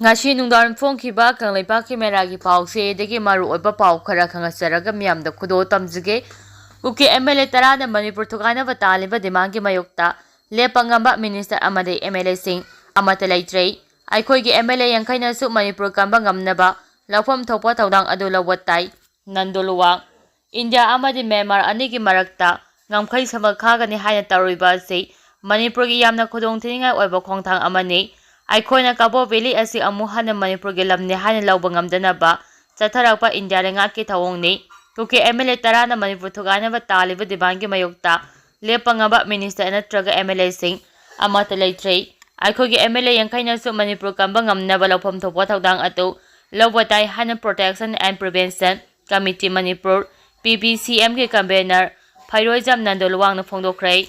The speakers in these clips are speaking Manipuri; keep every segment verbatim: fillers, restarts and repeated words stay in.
ꯉꯁꯤ ꯅꯨꯡꯗꯥꯡ ꯐꯣꯡꯈꯤꯕ ꯀꯪꯂꯩꯄꯥꯛꯀꯤ ꯃꯦꯔꯥꯒꯤ ꯄꯥꯎꯁꯦ ꯑꯗꯒꯤ ꯃꯔꯨꯑꯣꯏꯕ ꯄꯥꯎ ꯈꯔ ꯈꯪꯍꯟꯖꯔꯒ ꯃꯤꯌꯥꯝꯗ ꯈꯨꯗꯣꯜ ꯇꯝꯖꯒꯦ꯫ ꯀꯨꯀꯤ ꯑꯦꯝ ꯑꯦꯜ ꯑꯦ ꯇꯔꯥꯅ ꯃꯅꯤꯄꯨꯔ ꯊꯨꯒꯥꯏꯅꯕ ꯇꯥꯜꯂꯤꯕ ꯗꯤꯃꯥꯟꯒꯤ ꯃꯥꯌꯣꯛꯇ ꯂꯦꯞꯄ ꯉꯝꯕ ꯃꯤꯅꯤꯁꯇꯔ ꯑꯃꯗꯤ ꯑꯦꯝ ꯑꯦꯜ ꯑꯦꯁꯤꯡ ꯑꯃꯠꯇ ꯂꯩꯇ꯭ꯔꯦ꯫ ꯑꯩꯈꯣꯏꯒꯤ ꯑꯦꯝ ꯑꯦꯜ ꯑꯦ ꯌꯥꯡꯈꯩꯅꯁꯨ ꯃꯅꯤꯄꯨꯔ ꯀꯟꯕ ꯉꯝꯅꯕ ꯂꯧꯐꯝ ꯊꯣꯛꯄ ꯊꯧꯗꯥꯡ ꯑꯗꯨ ꯂꯧꯕ ꯇꯥꯏ꯫ ꯅꯟꯗꯣ ꯂꯨꯋꯥꯡ꯫ ꯏꯟꯗꯤꯌꯥ ꯑꯃꯗꯤ ꯃ꯭ꯌꯥꯟꯃꯥꯔ ꯑꯅꯤꯒꯤ ꯃꯔꯛꯇ ꯉꯝꯈꯩ ꯁꯃꯈꯥꯒꯅꯤ ꯍꯥꯏꯅ ꯇꯧꯔꯤꯕ ꯑꯁꯤ ꯃꯅꯤꯄꯨꯔꯒꯤ ꯌꯥꯝꯅ ꯈꯨꯗꯣꯡꯊꯤꯅꯤꯡꯉꯥꯏ ꯑꯣꯏꯕ ꯈꯣꯡꯊꯥꯡ ꯑꯃꯅꯤ꯫ ꯑꯩꯈꯣꯏꯅ ꯀꯕꯣ ꯚꯦꯂꯤ ꯑꯁꯤ ꯑꯃꯨꯛ ꯍꯟꯅ ꯃꯅꯤꯄꯨꯔꯒꯤ ꯂꯝꯅꯤ ꯍꯥꯏꯅ ꯂꯧꯕ ꯉꯝꯗꯅꯕ ꯆꯠꯊꯔꯛꯄ ꯏꯟꯗꯤꯌꯥ ꯂꯩꯉꯥꯛꯀꯤ ꯊꯧꯑꯣꯡꯅꯤ꯫ ꯀꯨꯀꯤ ꯑꯦꯝ ꯑꯦꯜ ꯑꯦ ꯇꯔꯥꯅ ꯃꯅꯤꯄꯨꯔ ꯊꯨꯒꯥꯏꯅꯕ ꯇꯥꯜꯂꯤꯕ ꯗꯤꯃꯥꯟꯒꯤ ꯃꯥꯌꯣꯛꯇ ꯂꯦꯞꯄ ꯉꯝꯕ ꯃꯤꯅꯤꯁꯇꯔ ꯅꯠꯇ꯭ꯔꯒ ꯑꯦꯝ ꯑꯦꯜ ꯑꯦꯁꯤꯡ ꯑꯃꯠꯇ ꯂꯩꯇ꯭ꯔꯦ꯫ ꯑꯩꯈꯣꯏꯒꯤ ꯑꯦꯝ ꯑꯦꯜ ꯑꯦ ꯌꯥꯡꯈꯩꯅꯁꯨ ꯃꯅꯤꯄꯨꯔ ꯀꯟꯕ ꯉꯝꯅꯕ ꯂꯧꯐꯝ ꯊꯣꯛꯄ ꯊꯧꯗꯥꯡ ꯑꯗꯨ ꯂꯧꯕ ꯇꯥꯏ ꯍꯥꯏꯅ Protection and Prevention Committee Manipur, P B C ꯑꯦꯝꯒꯤ convener ꯐꯩꯔꯣꯏꯖꯝ ꯅꯟꯗꯣ ꯂꯨꯋꯥꯡꯅ ꯐꯣꯡꯗꯣꯛꯈ꯭ꯔꯦ꯫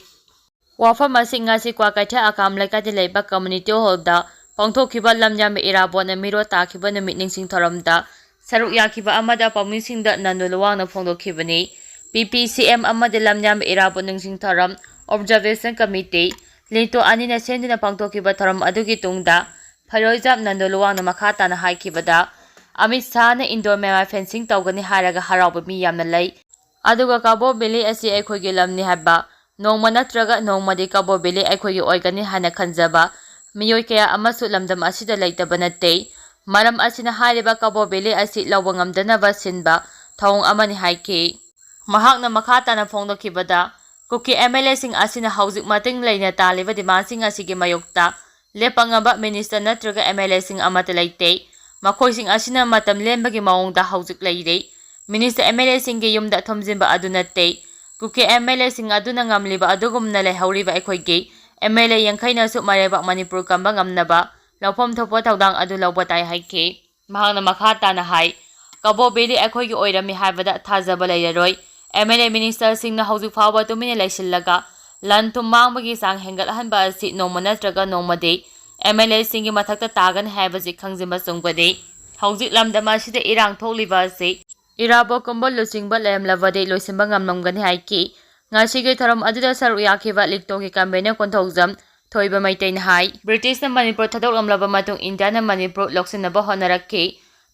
ꯋꯥꯐꯝ ꯑꯁꯤ ꯉꯁꯤ ꯀ꯭ꯋꯥꯀꯩꯊꯦꯜ ꯑꯀꯥꯝ ꯂꯩꯀꯥꯏꯗ ꯂꯩꯕ community hall ꯗ ꯄꯥꯡꯊꯣꯛꯈꯤꯕ ꯂꯝꯌꯥꯟꯕ ꯏꯔꯥꯕꯣꯠꯅ ꯃꯤꯔꯣꯜ ꯇꯥꯈꯤꯕ ꯅꯨꯃꯤꯠ ꯅꯤꯡꯁꯤꯡ ꯊꯧꯔꯝꯗ ꯁꯔꯨꯛ ꯌꯥꯈꯤꯕ ꯑꯃꯗ ꯄꯥꯎꯃꯤꯁꯤꯡꯗ ꯅꯟꯗꯣ ꯂꯨꯋꯥꯡꯅ ꯐꯣꯡꯗꯣꯛꯈꯤꯕꯅꯤ꯫ ꯄꯤ ꯄꯤ ꯁꯤ ꯑꯦꯝ ꯑꯃꯗꯤ ꯂꯝꯌꯥꯟꯕ ꯏꯔꯥꯕꯣꯠ ꯅꯤꯡꯁꯤꯡ ꯊꯧꯔꯝ Observation Committee ꯂꯤꯟꯇꯣ ꯑꯅꯤꯅ ꯁꯦꯝꯗꯨꯅ ꯄꯥꯡꯊꯣꯛꯈꯤꯕ ꯊꯧꯔꯝ ꯑꯗꯨꯒꯤ ꯇꯨꯡꯗ ꯐꯩꯔꯣꯏꯖꯥꯝ ꯅꯟꯗꯣ ꯂꯨꯋꯥꯡꯅ ꯃꯈꯥ ꯇꯥꯅ ꯍꯥꯏꯈꯤꯕꯗ, ꯑꯃꯤꯠ ꯁꯥꯍꯅ Indo Myanmar fencing ꯇꯧꯒꯅꯤ ꯍꯥꯏꯔꯒ ꯍꯔꯥꯎꯕ ꯃꯤ ꯌꯥꯝꯅ ꯂꯩ꯫ ꯑꯗꯨꯒ ꯀꯕꯣ ꯚꯦꯂꯤ ꯑꯁꯤ ꯑꯩꯈꯣꯏꯒꯤ ꯂꯝꯅꯤ ꯍꯥꯏꯕ, ꯅꯣꯡꯃ ꯅꯠꯇ꯭ꯔꯒ ꯅꯣꯡꯃꯗꯤ ꯀꯕꯣ ꯚꯦꯂꯤ ꯑꯩꯈꯣꯏꯒꯤ ꯑꯣꯏꯒꯅꯤ ꯍꯥꯏꯅ ꯈꯟꯖꯕ ꯃꯤꯑꯣꯏ ꯀꯌꯥ ꯑꯃꯁꯨ ꯂꯝꯗꯝ ꯑꯁꯤꯗ ꯂꯩꯇꯕ ꯅꯠꯇꯦ꯫ ꯃꯔꯝ ꯑꯁꯤꯅ ꯍꯥꯏꯔꯤꯕ ꯀꯕꯣ ꯚꯦꯂꯤ ꯑꯁꯤ ꯂꯧꯕ ꯉꯝꯗꯅꯕ ꯁꯤꯟꯕ ꯊꯧꯑꯣꯡ ꯑꯃꯅꯤ ꯍꯥꯏꯈꯤ꯫ ꯃꯍꯥꯛꯅ ꯃꯈꯥ ꯇꯥꯅ ꯐꯣꯡꯗꯣꯛꯈꯤꯕꯗ, ꯀꯨꯀꯤ ꯑꯦꯝ ꯑꯦꯜ ꯑꯦꯁꯤꯡ ꯑꯁꯤꯅ ꯍꯧꯖꯤꯛ ꯃꯇꯤꯡ ꯂꯩꯅ ꯇꯥꯜꯂꯤꯕ ꯗꯤꯃꯥꯟꯁꯤꯡ ꯑꯁꯤꯒꯤ ꯃꯥꯌꯣꯛꯇ ꯂꯦꯞꯄ ꯉꯝꯕ ꯃꯤꯅꯤꯁꯇꯔ ꯅꯠꯇ꯭ꯔꯒ ꯑꯦꯝ ꯑꯦꯜ ꯑꯦꯁꯤꯡ ꯑꯃꯠꯇ ꯂꯩꯇꯦ꯫ ꯃꯈꯣꯏꯁꯤꯡ ꯑꯁꯤꯅ ꯃꯇꯝ ꯂꯦꯟꯕꯒꯤ ꯃꯑꯣꯡꯗ ꯍꯧꯖꯤꯛ ꯂꯩꯔꯤ꯫ ꯃꯤꯅꯤꯁꯇꯔ ꯑꯦꯝ ꯑꯦꯜ ꯑꯦꯁꯤꯡꯒꯤ ꯌꯨꯝꯗ ꯊꯣꯝꯖꯤꯟꯕ ꯑꯗꯨ ꯅꯠꯇꯦ꯫ ꯀꯨꯀꯤ ꯑꯦꯝ ꯑꯦꯜ ꯑꯦꯁꯤꯡ ꯑꯗꯨꯅ ꯉꯝꯂꯤꯕ ꯑꯗꯨꯒꯨꯝꯅ ꯂꯩꯍꯧꯔꯤꯕ ꯑꯩꯈꯣꯏꯒꯤ ꯑꯦꯝ ꯑꯦꯜ ꯑꯦ ꯌꯥꯡꯈꯩꯅꯁꯨ ꯃꯔꯩꯕꯥꯛ ꯃꯅꯤꯄꯨꯔ ꯀꯟꯕ ꯉꯝꯅꯕ ꯂꯧꯐꯝ ꯊꯣꯛꯄ ꯊꯧꯗꯥꯡ ꯑꯗꯨ ꯂꯧꯕ ꯇꯥꯏ ꯍꯥꯏꯈꯤ꯫ ꯃꯍꯥꯛꯅ ꯃꯈꯥ ꯇꯥꯅ ꯍꯥꯏ, ꯀꯕꯣ ꯚꯦꯂꯤ ꯑꯩꯈꯣꯏꯒꯤ ꯑꯣꯏꯔꯝꯃꯤ ꯍꯥꯏꯕꯗ ꯊꯥꯖꯕ ꯂꯩꯔꯔꯣꯏ꯫ ꯑꯦꯝ ꯑꯦꯜ ꯑꯦ ꯃꯤꯅꯤꯁꯇꯔꯁꯤꯡꯅ ꯍꯧꯖꯤꯛ ꯐꯥꯎꯕ ꯇꯨꯃꯤꯟꯅ ꯂꯩꯁꯤꯜꯂꯒ ꯂꯟ ꯊꯨꯝ ꯃꯥꯡꯕꯒꯤ ꯆꯥꯡ ꯍꯦꯟꯒꯠꯍꯟꯕ ꯑꯁꯤ ꯅꯣꯡꯃ ꯅꯠꯇ꯭ꯔꯒ ꯅꯣꯡꯃꯗꯤ ꯑꯦꯝ ꯑꯦꯜ ꯑꯦꯁꯤꯡꯒꯤ ꯃꯊꯛꯇ ꯇꯥꯒꯅꯤ ꯍꯥꯏꯕꯁꯤ ꯈꯪꯖꯤꯟꯕ ꯆꯨꯝꯒꯅꯤ꯫ ꯍꯧꯖꯤꯛ ꯂꯝꯗꯝ ꯑꯁꯤꯗ ꯏꯔꯥꯡ ꯊꯣꯛꯂꯤꯕ ꯑꯁꯤ ꯏꯔꯥꯕꯣꯠꯀꯨꯝꯕ ꯂꯨꯆꯤꯡꯕ ꯂꯩꯔꯝꯂꯕꯗꯤ ꯂꯣꯏꯁꯤꯟꯕ ꯉꯝꯂꯝꯒꯅꯤ ꯍꯥꯏꯈꯤ꯫ ꯉꯁꯤꯒꯤ ꯊꯧꯔꯝ ꯑꯗꯨꯗ ꯁꯔꯨꯛ ꯌꯥꯈꯤꯕ ꯂꯤꯛꯇꯣꯒꯤ convener ꯀꯣꯟꯊꯧꯖꯝ ꯊꯣꯏꯕ ꯃꯩꯇꯩꯅ ꯍꯥꯏ꯫ ꯕ꯭ꯔꯤꯇꯤꯁꯅ ꯃꯅꯤꯄꯨꯔ ꯊꯥꯗꯣꯛꯂꯝꯂꯕ ꯃꯇꯨꯡ ꯏꯟꯗꯤꯌꯥꯅ ꯃꯅꯤꯄꯨꯔ ꯂꯧꯁꯤꯟꯅꯕ ꯍꯣꯠꯅꯔꯛꯈꯤ꯫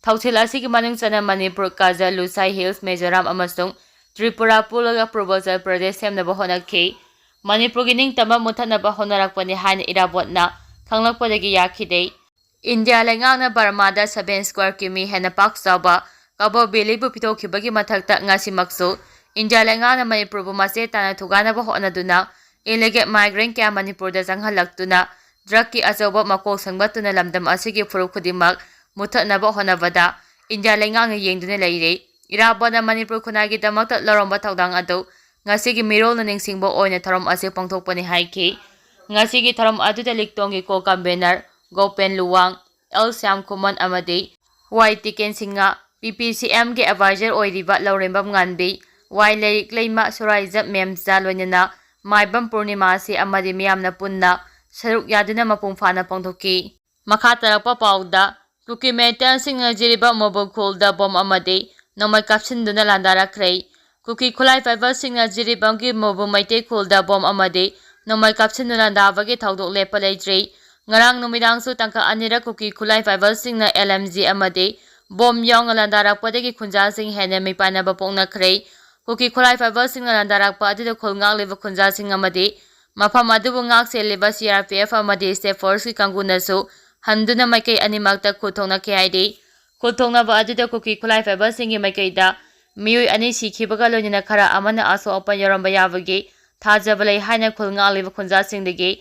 ꯊꯧꯁꯤꯜ ꯑꯁꯤꯒꯤ ꯃꯅꯨꯡ ꯆꯟꯅ ꯃꯅꯤꯄꯨꯔ, ꯀꯥꯖꯜ, ꯂꯨꯁꯥꯏ ꯍꯤꯜꯁ, ꯃꯤꯖꯣꯔꯥꯝ ꯑꯃꯁꯨꯡ ꯇ꯭ꯔꯤꯄꯨꯔꯥ ꯄꯨꯜꯂꯒ ꯄꯨꯔꯕꯆꯜ ꯄ꯭ꯔꯗꯦꯁ ꯁꯦꯝꯅꯕ ꯍꯣꯠꯅꯈꯤ꯫ ꯃꯅꯤꯄꯨꯔꯒꯤ ꯅꯤꯡꯇꯝꯕ ꯃꯨꯠꯊꯠꯅꯕ ꯍꯣꯠꯅꯔꯛꯄꯅꯤ ꯍꯥꯏꯅ ꯏꯔꯥꯕꯣꯠꯅ ꯈꯪꯂꯛꯄꯗꯒꯤ ꯌꯥꯈꯤꯗꯦ꯫ ꯏꯟꯗꯤꯌꯥ ꯂꯩꯉꯥꯛꯅ ꯕꯔꯃꯥꯗ seven square ꯀꯤꯃꯤ ꯍꯦꯟꯅ ꯄꯥꯛ ꯆꯥꯎꯕ ꯀꯕꯣ ꯚꯦꯂꯤꯕꯨ ꯄꯤꯊꯣꯛꯈꯤꯕꯒꯤ ꯃꯊꯛꯇ ꯉꯁꯤꯃꯛꯁꯨ ꯏꯟꯗꯤꯌꯥ ꯂꯩꯉꯥꯛꯅ ꯃꯅꯤꯄꯨꯔꯕꯨ ꯃꯆꯦꯠ ꯇꯥꯅ ꯊꯨꯒꯥꯏꯅꯕ ꯍꯣꯠꯅꯗꯨꯅ illegal migrant ꯀꯌꯥ ꯃꯅꯤꯄꯨꯔꯗ ꯆꯪꯍꯜꯂꯛꯇꯨꯅ drugꯀꯤ ꯑꯆꯧꯕ ꯃꯀꯣꯛ ꯁꯦꯝꯒꯠꯇꯨꯅ ꯂꯝꯗꯝ ꯑꯁꯤꯒꯤ ꯐꯨꯔꯨꯞ ꯈꯨꯗꯤꯡꯃꯛ ꯃꯨꯠꯊꯠꯅꯕ ꯍꯣꯠꯅꯕꯗ ꯏꯟꯗꯤꯌꯥ ꯂꯩꯉꯥꯛꯅ ꯌꯦꯡꯗꯨꯅ ꯂꯩꯔꯦ꯫ ꯏꯔꯥꯕꯣꯠꯅ ꯃꯅꯤꯄꯨꯔ ꯈꯨꯟꯅꯥꯏꯒꯤꯗꯃꯛꯇ ꯂꯧꯔꯝꯕ ꯊꯧꯗꯥꯡ ꯑꯗꯨ ꯉꯁꯤꯒꯤ ꯃꯤꯔꯣꯜꯅ ꯅꯤꯡꯁꯤꯡꯕ ꯑꯣꯏꯅ ꯊꯧꯔꯝ ꯑꯁꯤ ꯄꯥꯡꯊꯣꯛꯄꯅꯤ ꯍꯥꯏꯈꯤ꯫ ꯉꯁꯤꯒꯤ ꯊꯧꯔꯝ ꯑꯗꯨꯗ ꯂꯤꯛꯇꯣꯡꯒꯤ co-convener ꯒꯣꯄꯦꯟ ꯂꯨꯋꯥꯡ, ꯑꯦꯜ ꯁ꯭ꯌꯥꯝ ꯈꯨꯃꯟ ꯑꯃꯗꯤ ꯋꯥꯏ ꯇꯤꯀꯦꯟ ꯁꯤꯡꯍ, ꯄꯤ ꯄꯤ ꯁꯤ ꯑꯦꯝꯒꯤ advisor ꯑꯣꯏꯔꯤꯕ ꯂꯧꯔꯦꯝꯕꯝ ꯉꯥꯟꯕꯤ, ꯋꯥꯏ ꯂꯥꯏꯔꯤꯛ ꯂꯩꯃ ꯁꯨꯔꯥꯏꯖꯝ ꯃꯦꯝꯆꯥ ꯂꯣꯏꯅꯅ ꯃꯥꯏꯕꯝ ꯄꯨꯔꯅꯤꯃꯥꯁꯤ ꯑꯃꯗꯤ ꯃꯤꯌꯥꯝꯅ ꯄꯨꯟꯅ ꯁꯔꯨꯛ ꯌꯥꯗꯨꯅ ꯃꯄꯨꯡ ꯐꯥꯅ ꯄꯥꯡꯊꯣꯛꯈꯤ꯫ ꯃꯈꯥ ꯇꯥꯔꯛꯄ ꯄꯥꯎꯗ, ꯀꯨꯀꯤ ꯃꯤꯂꯤꯇꯦꯟꯁꯤꯡꯅ ꯖꯤꯔꯤꯕꯥꯝ ꯃꯣꯕꯨꯜ ꯈꯨꯜꯗ ꯕꯣꯝ ꯑꯃꯗꯤ ꯅꯣꯡꯃꯩ ꯀꯥꯞꯁꯤꯟꯗꯨꯅ ꯂꯥꯟꯗꯥꯔꯛꯈ꯭ꯔꯦ꯫ ꯀꯨꯀꯤ ꯈꯨꯠꯂꯥꯏ ꯄꯥꯏꯕꯁꯤꯡꯅ ꯖꯤꯔꯤꯕꯥꯝꯒꯤ ꯃꯣꯕꯨꯜ ꯃꯩꯇꯩ ꯈꯨꯜꯗ ꯕꯣꯝ ꯑꯃꯗꯤ ꯅꯣꯡꯃꯩ ꯀꯥꯞꯁꯤꯟꯗꯨꯅ ꯂꯥꯟꯗꯥꯕꯒꯤ ꯊꯧꯗꯣꯛ ꯂꯦꯞꯄ ꯂꯩꯇ꯭ꯔꯤ꯫ ꯉꯔꯥꯡ ꯅꯨꯃꯤꯗꯥꯡꯁꯨ ꯇꯥꯡꯀꯛ ꯑꯅꯤꯔꯛ ꯀꯨꯀꯤ ꯈꯨꯠꯂꯥꯏ ꯄꯥꯏꯕꯁꯤꯡꯅ ꯑꯦꯜ ꯑꯦꯝ ꯖꯤ ꯑꯃꯗꯤ ꯕꯣꯝ ꯌꯥꯎꯅ ꯂꯥꯟꯗꯥꯔꯛꯄꯗꯒꯤ ꯈꯨꯟꯖꯥꯁꯤꯡ ꯍꯦꯟꯅ ꯃꯤꯄꯥꯏꯅꯕ ꯄꯣꯛꯅꯈ꯭ꯔꯦ꯫ ꯀꯨꯀꯤ ꯈꯨꯠꯂꯥꯏ ꯄꯥꯏꯕꯁꯤꯡꯅ ꯂꯥꯟꯗꯥꯔꯛꯄ ꯑꯗꯨꯗ ꯈꯨꯜ ꯉꯥꯛꯂꯤꯕ ꯈꯨꯟꯖꯥꯁꯤꯡ ꯑꯃꯗꯤ ꯃꯐꯝ ꯑꯗꯨꯕꯨ ꯉꯥꯛ ꯁꯦꯜꯂꯤꯕ ꯁꯤ ꯑꯥꯔ ꯄꯤ ꯑꯦꯐ ꯑꯃꯗꯤ state forceꯀꯤ ꯀꯥꯡꯕꯨꯅꯁꯨ ꯍꯟꯗꯨꯅ ꯃꯥꯏꯀꯩ ꯑꯅꯤꯃꯛꯇ ꯈꯨꯠ ꯊꯣꯛꯅꯈꯤ ꯍꯥꯏꯔꯤ꯫ ꯈꯨꯠ ꯊꯣꯛꯅꯕ ꯑꯗꯨꯗ ꯀꯨꯀꯤ ꯈꯨꯠꯂꯥꯏ ꯄꯥꯏꯕꯁꯤꯡꯒꯤ ꯃꯥꯏꯀꯩꯗ ꯃꯤꯑꯣꯏ ꯑꯅꯤ ꯁꯤꯈꯤꯕꯒ ꯂꯣꯏꯅꯅ ꯈꯔ ꯑꯃꯅ ꯑꯁꯣꯛ ꯑꯄꯟ ꯌꯥꯎꯔꯝꯕ ꯌꯥꯕꯒꯤ ꯊꯥꯖꯕ ꯂꯩ ꯍꯥꯏꯅ ꯈꯨꯜ ꯉꯥꯛꯂꯤꯕ ꯈꯨꯟꯖꯥꯁꯤꯡꯗꯒꯤ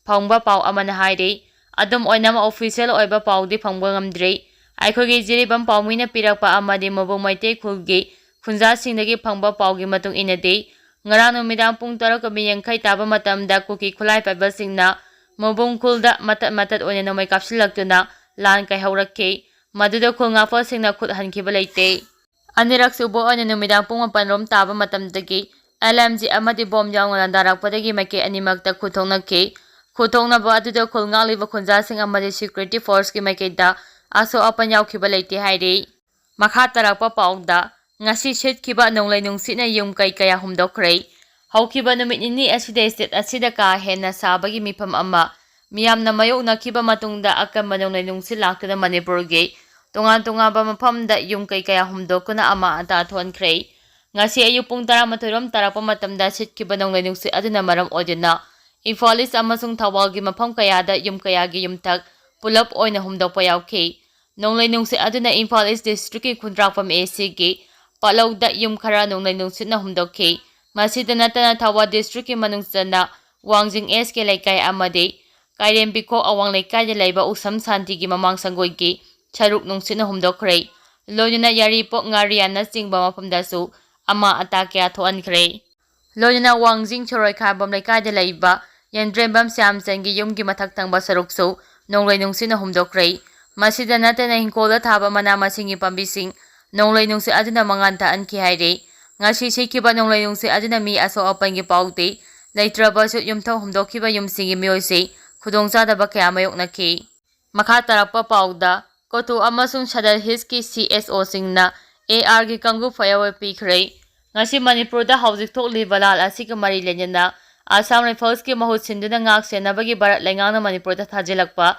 ꯐꯪꯕ ꯄꯥꯎ ꯑꯃꯅ ꯍꯥꯏꯔꯤ꯫ ꯑꯗꯨꯝ ꯑꯣꯏꯅꯃꯛ official ꯑꯣꯏꯕ ꯄꯥꯎꯗꯤ ꯐꯪꯕ ꯉꯝꯗ꯭ꯔꯤ꯫ ꯑꯩꯈꯣꯏꯒꯤ ꯖꯤꯔꯤꯕꯥꯝ ꯄꯥꯎꯃꯤꯅ ꯄꯤꯔꯛꯄ ꯑꯃꯗꯤ ꯃꯣꯕꯨꯜ ꯃꯩꯇꯩ ꯈꯨꯜꯒꯤ ꯈꯨꯟꯖꯥꯁꯤꯡꯗꯒꯤ ꯐꯪꯕ ꯄꯥꯎꯒꯤ ꯃꯇꯨꯡ ꯏꯟꯅꯗꯤ, ꯉꯔꯥꯡ ꯅꯨꯃꯤꯗꯥꯡ ꯄꯨꯡ ꯇꯔꯨꯛꯀ ꯃꯤꯅꯤꯠ ꯌꯥꯡꯈꯩ ꯇꯥꯕ ꯃꯇꯝꯗ ꯀꯨꯀꯤ ꯈꯨꯠꯂꯥꯏ ꯄꯥꯏꯕꯁꯤꯡꯅ ꯃꯣꯕꯨꯜ ꯈꯨꯜꯗ ꯃꯇꯠ ꯃꯇꯠ ꯑꯣꯏꯅ ꯅꯣꯡꯃꯩ ꯀꯥꯞꯁꯤꯜꯂꯛꯇꯨꯅ ꯂꯥꯟ ꯀꯥꯏꯍꯧꯔꯛꯈꯤ꯫ ꯃꯗꯨꯗ ꯈꯨꯜ ꯉꯥꯛꯄꯁꯤꯡꯅ ꯈꯨꯠ ꯍꯟꯈꯤꯕ ꯂꯩꯇꯦ꯫ ꯑꯅꯤꯔꯛꯁꯨꯕ ꯑꯣꯏꯅ ꯅꯨꯃꯤꯗꯥꯡ ꯄꯨꯡ ꯃꯥꯄꯟ ꯔꯣꯝ ꯇꯥꯕ ꯃꯇꯝꯗꯒꯤ ꯑꯦꯜ ꯑꯦꯝ ꯖꯤ ꯑꯃꯗꯤ ꯕꯣꯝ ꯌꯥꯎꯅ ꯂꯥꯟꯗꯥꯔꯛꯄꯗꯒꯤ ꯃꯥꯏꯀꯩ ꯑꯅꯤꯃꯛꯇ ꯈꯨꯠ ꯊꯣꯛꯅꯈꯤ꯫ ꯈꯨꯠ ꯊꯣꯛꯅꯕ ꯑꯗꯨꯗ ꯈꯨꯜ ꯉꯥꯛꯂꯤꯕ ꯈꯨꯟꯖꯥꯁꯤꯡ ꯑꯃꯗꯤ security forceꯀꯤ ꯃꯥꯏꯀꯩꯗ ꯑꯁꯣꯛ ꯑꯄꯟ ꯌꯥꯎꯈꯤꯕ ꯂꯩꯇꯦ ꯍꯥꯏꯔꯤ꯫ ꯃꯈꯥ ꯇꯥꯔꯛꯄ ꯄꯥꯎꯗ, ꯉꯁꯤ ꯁꯤꯠꯈꯤꯕ ꯅꯣꯡꯂꯩ ꯅꯨꯡꯁꯤꯠꯅ ꯌꯨꯝ ꯀꯩ ꯀꯌꯥ ꯍꯨꯝꯗꯣꯛꯈ꯭ꯔꯦ꯫ ꯍꯧꯈꯤꯕ ꯅꯨꯃꯤꯠ ꯅꯤꯅꯤ ꯑꯁꯤꯗ state ꯑꯁꯤꯗ ꯀꯥ ꯍꯦꯟꯅ ꯁꯥꯕꯒꯤ ꯃꯤꯐꯝ ꯑꯃ ꯃꯤꯌꯥꯝꯅ ꯃꯥꯌꯣꯛꯅꯈꯤꯕ ꯃꯇꯨꯡꯗ ꯑꯀꯟꯕ ꯅꯣꯡꯂꯩ ꯅꯨꯡꯁꯤꯠ ꯂꯥꯛꯇꯨꯅ ꯃꯅꯤꯄꯨꯔꯒꯤ ꯇꯣꯉꯥꯟ ꯇꯣꯉꯥꯟꯕ ꯃꯐꯝꯗ ꯌꯨꯝ ꯀꯩ ꯀꯌꯥ ꯍꯨꯝꯗꯣꯛꯇꯨꯅ ꯑꯃꯥ ꯑꯇꯥ ꯊꯣꯛꯍꯟꯈ꯭ꯔꯦ꯫ ꯉꯁꯤ ꯑꯌꯨꯛ ꯄꯨꯡ ꯇꯔꯥꯃꯥꯊꯣꯏ ꯔꯣꯝ ꯇꯥꯔꯛꯄ ꯃꯇꯝꯗ ꯁꯤꯠꯈꯤꯕ ꯅꯣꯡꯂꯩ ꯅꯨꯡꯁꯤꯠ ꯑꯗꯨꯅ ꯃꯔꯝ ꯑꯣꯏꯗꯨꯅ ꯏꯝꯐꯥꯜ ꯏꯁ ꯑꯃꯁꯨꯡ ꯊꯧꯕꯥꯜꯒꯤ ꯃꯐꯝ ꯀꯌꯥꯗ ꯌꯨꯝ ꯀꯌꯥꯒꯤ ꯌꯨꯝꯊꯛ ꯄꯨꯂꯞ ꯑꯣꯏꯅ ꯍꯨꯝꯗꯣꯛꯄ ꯌꯥꯎꯈꯤ꯫ ꯅꯣꯡꯂꯩ ꯅꯨꯡꯁꯤꯠ ꯑꯗꯨꯅ ꯏꯝꯐꯥꯜ ꯏꯁ district ꯀꯤ ꯈꯨꯟꯗ꯭ꯔꯥꯛꯄꯝ AC ꯒꯤ ꯄꯥꯠꯂꯧꯗ ꯌꯨꯝ ꯈꯔ ꯅꯣꯡꯂꯩ ꯅꯨꯡꯁꯤꯠꯅ ꯍꯨꯝꯗꯣꯛꯈꯤ꯫ ꯃꯁꯤꯗ ꯅꯠꯇꯅ ꯊꯧꯕꯥꯜ district ꯀꯤ ꯃꯅꯨꯡ ꯆꯟꯅ ꯋꯥꯡꯖꯤꯡ SK ꯂꯩꯀꯥꯏ ꯑꯃꯗꯤ ꯀꯥꯏꯔꯦꯝꯕꯤꯈꯣꯛ ꯑꯋꯥꯡ ꯂꯩꯀꯥꯏꯗ ꯂꯩꯕ ꯎꯁꯝ ꯁꯥꯟꯇꯤꯒꯤ ꯃꯃꯥꯡ ꯁꯪꯒꯣꯏꯒꯤ ꯁꯔꯨꯛ ꯅꯨꯡꯁꯤꯠꯅ ꯍꯨꯝꯗꯣꯛꯈ꯭ꯔꯦ꯫ ꯂꯣꯏꯅꯅ ꯌꯥꯏꯔꯤꯄꯣꯛ, ꯉꯥꯔꯤꯌꯥꯟꯅꯆꯤꯡꯕ ꯃꯐꯝꯗꯁꯨ ꯑꯃꯥ ꯑꯇꯥ ꯀꯌꯥ ꯊꯣꯛꯍꯟꯈ꯭ꯔꯦ꯫ ꯂꯣꯏꯅꯅ ꯋꯥꯡꯖꯤꯡ ꯁꯣꯔꯣꯏꯈꯥꯝꯕꯝ ꯂꯩꯀꯥꯏꯗ ꯂꯩꯕ ꯌꯦꯟꯗ꯭ꯔꯦꯝꯕꯝ ꯁ꯭ꯌꯥꯝꯆꯟꯒꯤ ꯌꯨꯝꯒꯤ ꯃꯊꯛ ꯊꯪꯕ ꯁꯔꯨꯛꯁꯨ ꯅꯣꯡꯂꯩ ꯅꯨꯡꯁꯤꯠꯅ ꯍꯨꯝꯗꯣꯛꯈ꯭ꯔꯦ꯫ ꯃꯁꯤꯗ ꯅꯠꯇꯅ ꯏꯪꯈꯣꯜꯗ ꯊꯥꯕ ꯃꯅꯥ ꯃꯁꯤꯡꯒꯤ ꯄꯥꯝꯕꯤꯁꯤꯡ ꯅꯣꯡꯂꯩ ꯅꯨꯡꯁꯤꯠ ꯑꯗꯨꯅ ꯃꯉꯥꯟ ꯇꯥꯍꯟꯈꯤ ꯍꯥꯏꯔꯤ꯫ ꯉꯁꯤ ꯁꯤꯈꯤꯕ ꯅꯣꯡꯂꯩ ꯅꯨꯡꯁꯤꯠ ꯑꯗꯨꯅ ꯃꯤ ꯑꯁꯣꯛ ꯑꯄꯟꯒꯤ ꯄꯥꯎꯗꯤ ꯂꯩꯇ꯭ꯔꯕꯁꯨ, ꯌꯨꯝꯊꯛ ꯍꯨꯝꯗꯣꯛꯈꯤꯕ ꯌꯨꯝꯁꯤꯡꯒꯤ ꯃꯤꯑꯣꯏꯁꯤꯡ ꯈꯨꯗꯣꯡꯆꯥꯗꯕ ꯀꯌꯥ ꯃꯥꯌꯣꯛꯅꯈꯤ꯫ ꯃꯈꯥ ꯇꯥꯔꯛꯄ ꯄꯥꯎꯗ, ꯀꯣꯇꯨ ꯑꯃꯁꯨꯡ ꯁꯗꯔ ꯍꯤꯜꯁꯀꯤ CSO ꯁꯤꯡꯅ AR ꯒꯤ ꯀꯥꯡꯂꯨꯞ ꯐꯌꯥꯋꯦꯜ ꯄꯤꯈ꯭ꯔꯦ꯫ ꯉꯁꯤ ꯃꯅꯤꯄꯨꯔꯗ ꯍꯧꯖꯤꯛ ꯊꯣꯛꯂꯤꯕ ꯂꯥꯜ ꯑꯁꯤꯒ ꯃꯔꯤ ꯂꯩꯅꯅ ꯑꯁꯥꯝ ꯔꯥꯏꯐꯜꯁꯀꯤ ꯃꯍꯨꯠ ꯁꯤꯟꯗꯨꯅ ꯉꯥꯛ ꯁꯦꯟꯅꯕꯒꯤ ꯚꯥꯔꯠ ꯂꯩꯉꯥꯛꯅ ꯃꯅꯤꯄꯨꯔꯗ ꯊꯥꯖꯤꯜꯂꯛꯄ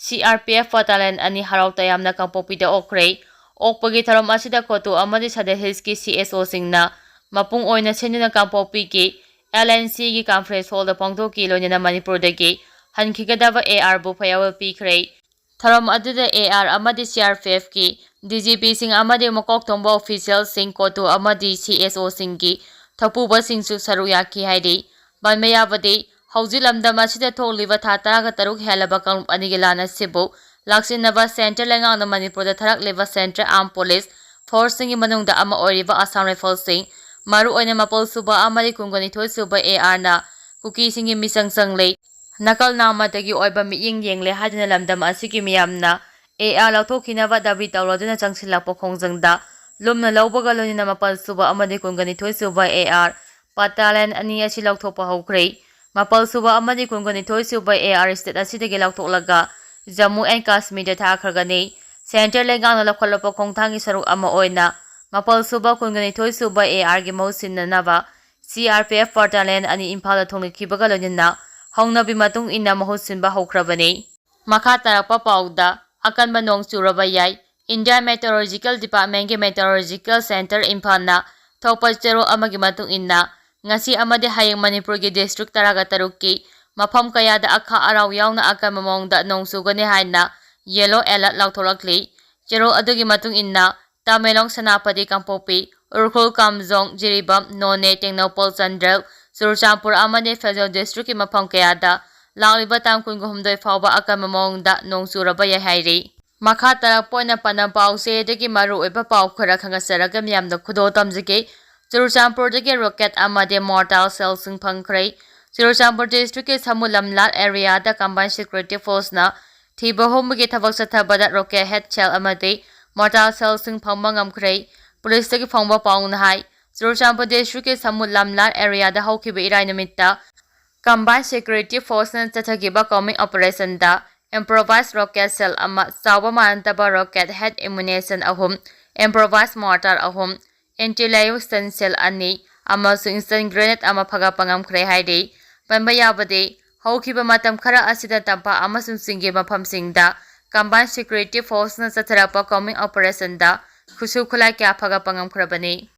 CRPF battalion ꯑꯅꯤ ꯍꯔꯥꯎ ꯇꯌꯥꯝꯅ ꯀꯥꯡꯄꯣꯛꯄꯤꯗ ꯑꯣꯛꯈ꯭ꯔꯦ꯫ ꯑꯣꯛꯄꯒꯤ ꯊꯧꯔꯝ ꯑꯁꯤꯗ ꯀꯣꯇꯨ ꯑꯃꯗꯤ ꯁꯗꯔ ꯍꯤꯜꯁꯀꯤ CSO ꯁꯤꯡꯅ ꯃꯄꯨꯡ ꯑꯣꯏꯅ ꯁꯤꯟꯗꯨꯅ ꯀꯥꯡꯄꯣꯛꯄꯤꯒꯤ LNC ꯒꯤ conference hall ꯗ ꯄꯥꯡꯊꯣꯛꯈꯤ꯫ ꯂꯣꯏꯅꯅ ꯃꯅꯤꯄꯨꯔꯗꯒꯤ ꯍꯟꯈꯤꯒꯗꯕ AR ꯕꯨ ꯐꯌꯥꯋꯦꯜ ꯄꯤꯈ꯭ꯔꯦ꯫ ꯊꯧꯔꯝ ꯑꯗꯨꯗ AR ꯑꯃꯗꯤ CRPF ꯀꯤ DGP ꯁꯤꯡ ꯑꯃꯗꯤ ꯃꯀꯣꯛ ꯊꯣꯡꯕ official ꯁꯤꯡ, ꯀꯣꯇꯨ ꯑꯃꯗꯤ CSO ꯁꯤꯡꯒꯤ ꯊꯧꯄꯨꯕꯁꯤꯡꯁꯨ ꯁꯔꯨꯛ ꯌꯥꯈꯤ ꯍꯥꯏꯔꯤ꯫ ꯄꯟꯕ ꯌꯥꯕꯗꯤ, ꯍꯧꯖꯤꯛ ꯂꯝꯗꯝ ꯑꯁꯤꯗ ꯊꯣꯛꯂꯤꯕ ꯊꯥ ꯇꯔꯥꯒ ꯇꯔꯨꯛ ꯍꯦꯜꯂꯕ ꯀꯥꯡꯂꯨꯞ ꯑꯅꯤꯒꯤ ꯂꯥꯟ ꯑꯁꯤꯕꯨ ꯂꯥꯛꯁꯤꯟꯅꯕ central ꯂꯩꯉꯥꯛꯅ ꯃꯅꯤꯄꯨꯔꯗ ꯊꯥꯔꯛꯂꯤꯕ central armed police force ꯁꯤꯡꯒꯤ ꯃꯅꯨꯡꯗ ꯑꯃ ꯑꯣꯏꯔꯤꯕ ꯑꯁꯥꯝ ꯔꯥꯏꯐꯜꯁꯤꯡ, ꯃꯔꯨꯑꯣꯏꯅ ꯃꯥꯄꯜ ꯁꯨꯕ ꯑꯃꯗꯤ ꯀꯨꯟꯒ ꯅꯤꯊꯣꯏ ꯁꯨꯕ AR ꯅ ꯀꯨꯀꯤꯁꯤꯡꯒꯤ ꯃꯤꯆꯪ ꯆꯪꯂꯦ, ꯅꯥꯀꯜ ꯅꯥꯝꯃꯗꯒꯤ ꯑꯣꯏꯕ ꯃꯤꯠꯌꯦꯡ ꯌꯦꯡꯂꯦ ꯍꯥꯏꯗꯨꯅ ꯂꯝꯗꯝ ꯑꯁꯤꯒꯤ ꯃꯤꯌꯥꯝꯅ AR ꯂꯧꯊꯣꯛꯈꯤꯅꯕ ꯗꯥꯕꯤ ꯇꯧꯔꯗꯨꯅ ꯆꯪꯁꯤꯜꯂꯛꯄ ꯈꯣꯡꯖꯪꯗ ꯂꯨꯝꯅ ꯂꯧꯕꯒ ꯂꯣꯏꯅꯅ ꯃꯥꯄꯜ ꯁꯨꯕ ꯑꯃꯗꯤ ꯀꯨꯟꯒ ꯅꯤꯊꯣꯏ ꯁꯨꯕ AR battalion ꯑꯅꯤ ꯑꯁꯤ ꯂꯧꯊꯣꯛꯄ ꯍꯧꯈ꯭ꯔꯦ꯫ ꯃꯥꯄꯜ ꯁꯨꯕ ꯑꯃꯗꯤ ꯀꯨꯟꯒ ꯅꯤꯊꯣꯏ ꯁꯨꯕ AR state ꯑꯁꯤꯗꯒꯤ ꯂꯧꯊꯣꯛꯂꯒ ꯖꯝꯃꯨ and ꯀꯥꯁꯃꯤꯔꯗ ꯊꯥꯈ꯭ꯔꯒꯅꯤ꯫ Central ꯂꯩꯉꯥꯛꯅ ꯂꯧꯈꯠꯂꯛꯄ ꯈꯣꯡꯊꯥꯡꯒꯤ ꯁꯔꯨꯛ ꯑꯃ ꯑꯣꯏꯅ ꯃꯥꯄꯜ ꯁꯨꯕ, ꯀꯨꯟꯒ ꯅꯤꯊꯣꯏ ꯁꯨꯕ AR ꯒꯤ ꯃꯍꯨꯠ ꯁꯤꯟꯅꯅꯕ C R P F battalion ꯑꯅꯤ ꯏꯝꯐꯥꯜꯗ ꯊꯣꯡꯂꯛꯈꯤꯕꯒ ꯂꯣꯏꯅꯅ ꯍꯧꯅꯕꯤ ꯃꯇꯨꯡ ꯏꯟꯅ ꯃꯍꯨꯠ ꯁꯤꯟꯕ ꯍꯧꯈ꯭ꯔꯕꯅꯤ꯫ ꯃꯈꯥ ꯇꯥꯔꯛꯄ ꯄꯥꯎꯗ, ꯑꯀꯟꯕ ꯅꯣꯡ ꯆꯨꯔꯕ ꯌꯥꯏ꯫ India Meteorological Department ꯀꯤ Meteorological Centre ꯏꯝꯐꯥꯜꯅ ꯊꯣꯛꯄ ꯆꯦꯔꯣꯜ ꯑꯃꯒꯤ ꯃꯇꯨꯡ ꯏꯟꯅ, ꯉꯁꯤ ꯑꯃꯗꯤ ꯍꯌꯦꯡ ꯃꯅꯤꯄꯨꯔꯒꯤ district ꯇꯔꯥꯒ ꯇꯔꯨꯛꯀꯤ ꯃꯐꯝ ꯀꯌꯥꯗ ꯑꯈꯥꯛ ꯑꯔꯥꯎ ꯌꯥꯎꯅ ꯑꯀꯟꯕ ꯃꯑꯣꯡꯗ ꯅꯣꯡ ꯆꯨꯒꯅꯤ ꯍꯥꯏꯅ yellow alert ꯂꯥꯎꯊꯣꯔꯛꯂꯤ꯫ ꯆꯦꯔꯣꯜ ꯑꯗꯨꯒꯤ ꯃꯇꯨꯡ ꯏꯟꯅ, ꯇꯃꯦꯡꯂꯣꯡ, ꯁꯦꯅꯥꯄꯇꯤ, ꯀꯥꯡꯄꯣꯛꯄꯤ, ꯎꯈ꯭ꯔꯨꯜ, ꯀꯥꯝꯖꯣꯡ, ꯖꯤꯔꯤꯕꯥꯝ, ꯅꯣꯅꯦ, ꯇꯦꯡꯅꯧꯄꯜ, ꯆꯥꯟꯗꯦꯜ, ꯆꯨꯔꯆꯥꯟꯄꯨꯔ ꯑꯃꯗꯤ ꯐꯦꯖꯣꯜ district ꯀꯤ ꯃꯐꯝ ꯀꯌꯥꯗ ꯂꯥꯛꯂꯤꯕ ꯇꯥꯡ ꯀꯨꯟꯍꯨꯝꯗꯣꯏ ꯐꯥꯎꯕ ꯑꯀꯟꯕ ꯃꯑꯣꯡꯗ ꯅꯣꯡ ꯆꯨꯔꯕ ꯌꯥꯏ ꯍꯥꯏꯔꯤ꯫ ꯃꯈꯥ ꯇꯥꯔꯛꯄ ꯑꯣꯏꯅ ꯄꯥꯟꯗꯝ ꯄꯥꯎꯆꯦꯗꯒꯤ ꯃꯔꯨꯑꯣꯏꯕ ꯄꯥꯎ ꯈꯔ ꯈꯪꯒꯠꯆꯔꯒ ꯃꯤꯌꯥꯝꯗ ꯈꯨꯗꯣꯜ ꯇꯝꯖꯒꯦ꯫ ꯆꯨꯔꯆꯥꯟꯄꯨꯔꯗꯒꯤ rocket ꯑꯃꯗꯤ mortar shellꯁꯤꯡ ꯐꯪꯈ꯭ꯔꯦ꯫ ꯆꯨꯔꯆꯥꯟꯄꯨꯔ district ꯀꯤ ꯁꯃꯨ ꯂꯝꯂꯥꯠ area ꯗ combined security force ꯅ ꯊꯤꯕ ꯍꯨꯝꯕꯒꯤ ꯊꯕꯛ ꯆꯠꯊꯕꯗ rocket head shell ꯑꯃꯗꯤ mortar shellꯁꯤꯡ ꯐꯪꯕ ꯉꯝꯈ꯭ꯔꯦ꯫ Police ꯇꯒꯤ ꯐꯪꯕ ꯄꯥꯎꯅ ꯍꯥꯏ, ꯆꯨꯔꯆꯥꯟꯄꯨꯔ district ꯀꯤ ꯁꯃꯨ ꯂꯝꯂꯥꯠ area ꯗ ꯍꯧꯈꯤꯕ ꯏꯔꯥꯏ ꯅꯨꯃꯤꯠꯇ combined security force ꯅ ꯆꯠꯊꯈꯤꯕ combing operation ꯗ improvised rocket shell ꯑꯃ, ꯆꯥꯎꯕ ꯃꯥꯟꯅꯗꯕ rocket head ammunition ꯑꯍꯨꯝ, improvised mortar ꯑꯍꯨꯝ, anti-leo stun shell ꯑꯅꯤ ꯑꯃꯁꯨꯡ stun grenade ꯑꯃ ꯐꯒꯠꯄ ꯉꯝꯈ꯭ꯔꯦ ꯍꯥꯏꯔꯤ꯫ ꯄꯟꯕ ꯌꯥꯕꯗꯤ, ꯍꯧꯈꯤꯕ ꯃꯇꯝ ꯈꯔ ꯑꯁꯤꯗ ꯇꯝꯄꯥꯛ ꯑꯃꯁꯨꯡ ꯆꯤꯡꯒꯤ ꯃꯐꯝꯁꯤꯡꯗ combined security force ꯅ ꯆꯠꯊꯔꯛꯄ combing operation ꯗ ꯈꯨꯠꯁꯨ ꯈꯨꯠꯂꯥꯏ ꯀꯌꯥ ꯐꯒꯠꯄ ꯉꯝꯈ꯭ꯔꯕꯅꯤ꯫